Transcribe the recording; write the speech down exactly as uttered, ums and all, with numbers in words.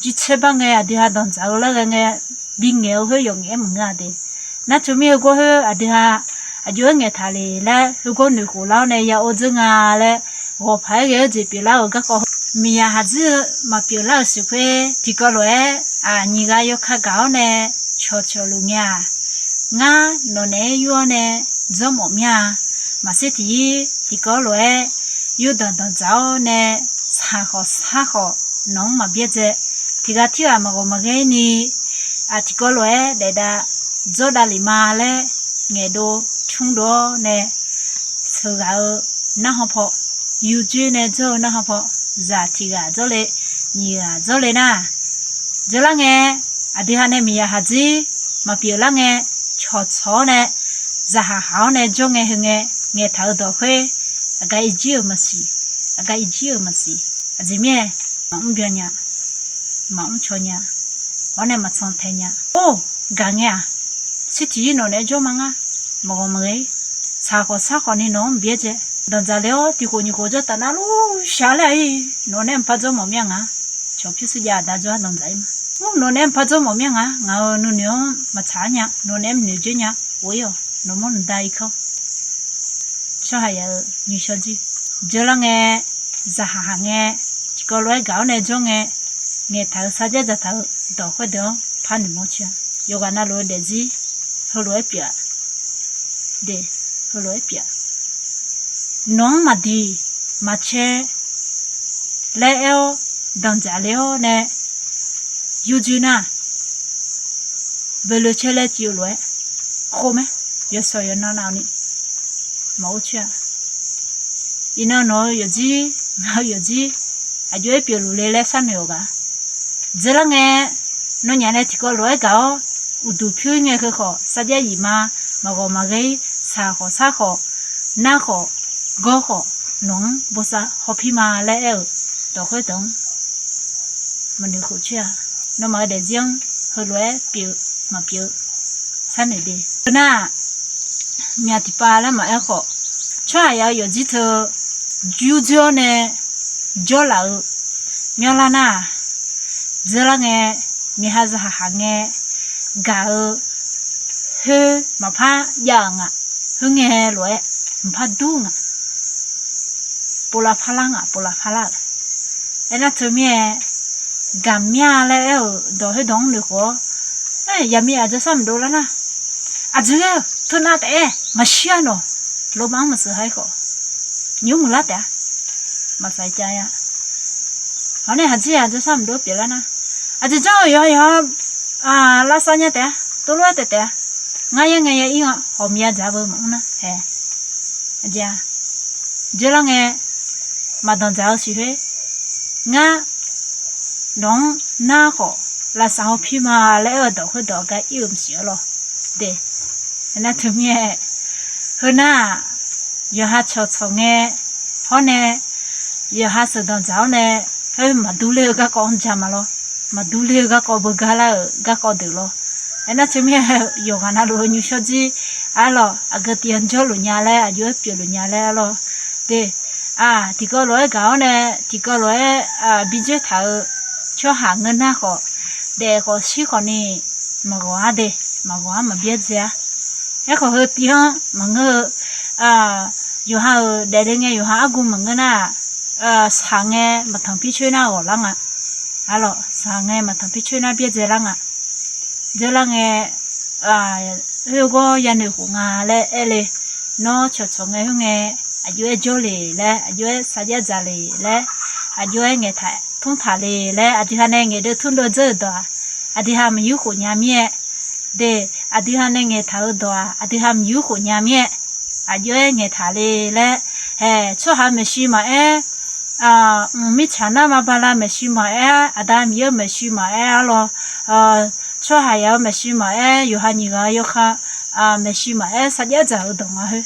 jircaer bar ngae aqdui ha danqdzaq-eu lar ghae ngae, bingaeq-eu khoer yawqngaef-aer maqngeur-a de. Nar teu mir heugawr khoer aqdui ha aqjox-aer ngaeqtaq le laer heugawr noeqkhof lar-awr nae ya or dzeur nga laer, ghawqpaq-aer ghae-eu jeq pyeuflar-euq garkawv, miqyaq haqdzir-eu maqpyeuf lar-euq siq khoer tiqkawv lof-aer, aq, nyiq ghaq yawkaq gaq-awr nae cawqcawq luf ngae-aq, ngar nawq naeq-aer yur-awr nae dzawrmawf mir-a. Maqser tiq yir tiqkawv lof-aer yurdanq danqdzaq-awr nae, saq khawf sar khawf nawq-anr maqbyaer dzae, tiq ghaq tirghaq maqghawq maqghae ni, aq, tiqkawv lof-aer daefdav dzawrdav lef ma laer ngaeqdov cmrdov-awr nae, sheuqghaq-eu narkhan paw, yurdzoer nae dzawr-eu narkhan paw, zaq tiq ghaq dzawrle, nyiq ghaq dzawrle nar, dzeur lar ngae, aqdui ha nae miqyaq haqdzir maqpyeuf lar ngae, cawqcawq-awr nae, zaqhaq haq-awr nae jawr ngae heu ngae, ngaeqtaq-eu dawq khoer, aqgar irjir-euq maqsiq, aqgar irjir-euq maqsiq. Aqjeq mirnae, maqmr byan nya, maqmr caw nya, hawr nae maqtsanq tae nya. Or, gaq ngae-aq, sir tiq yir nawq naeq-aer jawr ma ngar, maqghawq maqghae-ir, saq khawf sar khawf ni nawq-anr byaer dzae, danqdzaq le-awr tiq khof nyiq khof jawr taf nar lur shaq laer-ir, nawq naeq-aer mqpar dzawrmawf mir-a nga. Cawq pyur sir jav aqda jawr-ar danqdzaq-ir ma. Nawq naeq-aer mqpar dzawrmawf mir-a nga, ngaq-euq nuinoeq-anr maqtsaq-ar nya, nawq naeq-aer mqnoeq dzoer nya, of-ir-awq, nawq mawr nmqda irkanr. Tsawrhaq yaf-euq nymrshawr jir, dzeurlar ngae, zaqhaq haq ngae, tiqkawv lof-aer gaq-awr nae jawr ngae, ngaeqtaq-eu sarjax dzaqtaq-eu dawq khoerdeuq-anr par noeqmawr caer-a. Yawqghaq navluf-eu daefzir heulof-aer pyeuf-a. De, heulof-aer pyeuf-a. Nawq-anr maqdiq maqcaer laer aer-awr, danqdzaq le-awr nae yurdzoer nar, beuloe caer laer civ-eu lof-aer khof mae. Yawshawq yawqnan nav ni maqor coer-a. Iqnan nawq-eu yawqjir, ngaq-eu yawqjir, aqjox-aer pyeufluf le laer sharnoeq-awq gaq. Dzeurlar ngae, nawnyaf nae tiqkawv lof-aer gaq-awr, uqduq pyur ngae heu khawf sarjax yif ma, maqghawq maqghae-ir, saq khawf sar khawf, nar khawf, gawr khawf, nawq-anr bosav hawpir ma laer aer-euq dawq khoerdeuq-anr maqnoeq khof coer-a. Nawmaf-eu daefzir-anr heulof-aer pyeuf maqpyeuf sharnoeq de. Teunar-aq, myaq tiqpav laer maqaer khawf, tsawrhaq yaf-euq yawqjir teu jurdzoer-awr nae jawrlaf-eu myanrlar nar-aq, dzeurlar ngae, miqha zaqhaq haq ngae, gaq-eu khoer maqpar jav-euq nga. Khoerngae lof-aer mqpar dur nga. Povlav parlar nga, povlav parlar-euq. Aernar teumirnae, gaqmya laer aer-euq dawq khoerdawq-anr noeqkhof-awr, yaqmiq aqjeq sharmq dovlar nar, aqjeq ghae-eu teunav taef-aer maqshir-a nawq, loma-anr maqseuq ha-ir khawf, nymr muiqlar taef-a. Maqsaq cav-a. Hawr nae haqjir aqjeq sharmq dov-aer pyeuflar nar, aqjeq janr-eu yawqha yawqha lavsav nya taef-a, tov lof-aer taef taef-a. Ngar yaer ngae ya ir-anr hawq miqya dzaq beu maqmr nar hae. Aqjeq-a, dzeurlar ngae, maqdanqdzaq-eu siq khoer, ngar nawq-anr nar khawf lavsav hawpir ma laer aer-eu dawq khoerdawq gar ir-eu maqsiq-a lawr. De, aernar teumirnae, heunar-aq, yawqha cawqcawq ngae, hawr nae yawqha sheuqdanq dzaq-awr nae, khoer maqdur ler-eu garkawv-anr ja ma lawr. Maqdur ler-eu garkawv beugar lar-euq garkawv deuq lawr. Aernar teumirnae, yawqghaq navluf-eu nymrshawr jir, arlawq, aqgeu tiv-anr jawrluf nya laer, aqjox-aer pyeufluf nya laer arlawq. De, tiqkawv lof-aer gaq-awr nae, tiqkawv lof-aer bi dzoertaq-eu tsawrhaq ngeur nar khawf, daef khawf shir khawf ni maqghawq-ar de, maqghawq-ar maqbyaer dzae-ar. Aerkhawf heu tiv-anr maqngeur-eu, yawqha-euq daefle ngae yawqha argu maqngeur nar-aq, saq ngae maqtanq pircoer nar ghawq lar nga. Arlawq, saq ngae maqtanq pircoer nar byaerdzae lar nga. Dzeurlar ngae, khoerghawr yanoeq khof nga laer aer le. Nawr cawqcawq ngae khoerngae, aqjox-aer jawr le laer, aqjox-aer sarjax dzaq le laer, aqjox-aer ngaeqtaq tmr taq le laer, aqdui ha nae ngaeqdeuv tmrdeuv dzeur-euq dawq-aq, aqdui ha maqyur khof nya mir-aer. De, aqdui ha nae ngaeqtaq-eu dawq-aq, aqdui ha maqyur khof nya mir-aer. Aqjox-aer ngaeqtaq le laer, hae, tsawrhaq maeqshi maqaer, mqmirtsaq nar ma bala maeqshi maqaer, Aqda Miqyaer-eu maeqshi maqaer arlawq, tsawrhaq yaf-eu maeqshi maqaer, yawqha nyiq ghaq-eu yawkhav maeqshi maqaer sarjax dzaq-eu dawq nga khoer.